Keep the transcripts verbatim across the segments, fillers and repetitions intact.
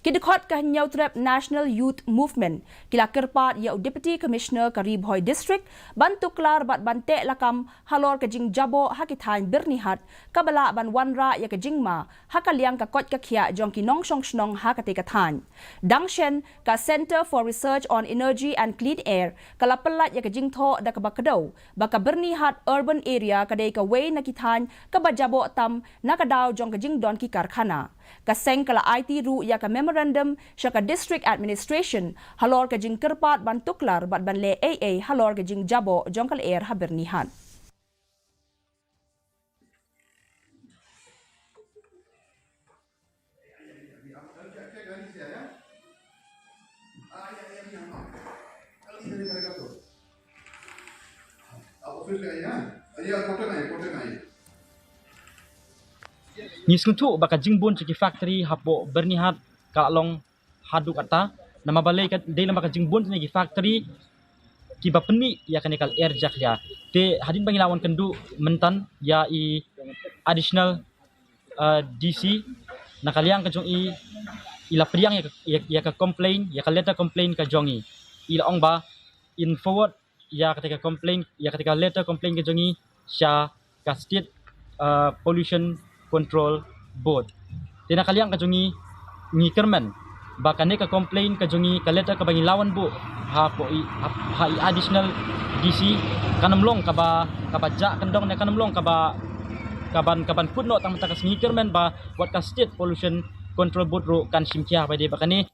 Ki dkhot ka Hynñiewtrep National Youth Movement ki la kyrpad ïa u Deputy Commissioner ka Ri Bhoi District ban tuklar bad ban teh lakam halor ka jingjaboh ha ki thaiñ Byrnihat kaba lah ban wanrah ïa ka jingma ha ka liang ka koit ka khiah jong ki nongshong shnong ha katei ka thaiñ. Dang shen, ka Centre for Research on Energy and Clean Air ka la pyllait ïa ka jingthoh da kaba kdew ba ka Byrnihat Urban Area ka dei kawei na ki thaiñ kaba jaboh tam na ka daw jong ka jingdon ki karkhana. Ka seng ka la aiti ruh ïa ka memorandum sha ka District Administration halor ka jingkyrpad ban tuklar bad ban leh ei ei halor ka jingjaboh jong ka lyer ha Byrnihat. Ngi sngewthuh ba ka jingbun jong ki factory hapoh Byrnihat ka la long haduh katta, namar balei ka dei lem ba ka jingbun jong ki factory kiba pyni ïa kane ka lyer jakhlia. Te hadien ba ngi la wan kynduh mynta ïa i additional, uh, D C, na ka liang ka jong i, i la pdiang ïa ka, ïa, ïa ka complaint, ïa ka letter complaint ka jong i. I la ong ba in forward ïa katei ka complaint, ïa katei ka letter complaint ka jong i sha ka State, uh, Pollution Control Board. Te na ka liang ka jong i, ngi kyrmen ba kane ka complaint ka jong i, ka letter kaba ngi la wan buh hapoh i, ha, ha i additional D C, kan ym long kaba, kaba jah kyndong ne kan ym long kaba, kaban, kaban kut noh tang mynta ka sngi. Kyrmen ba wat ka State Pollution Control Board ruh kan shim khia ba dei ba kane.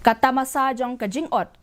Ka tamasa jong ka jingot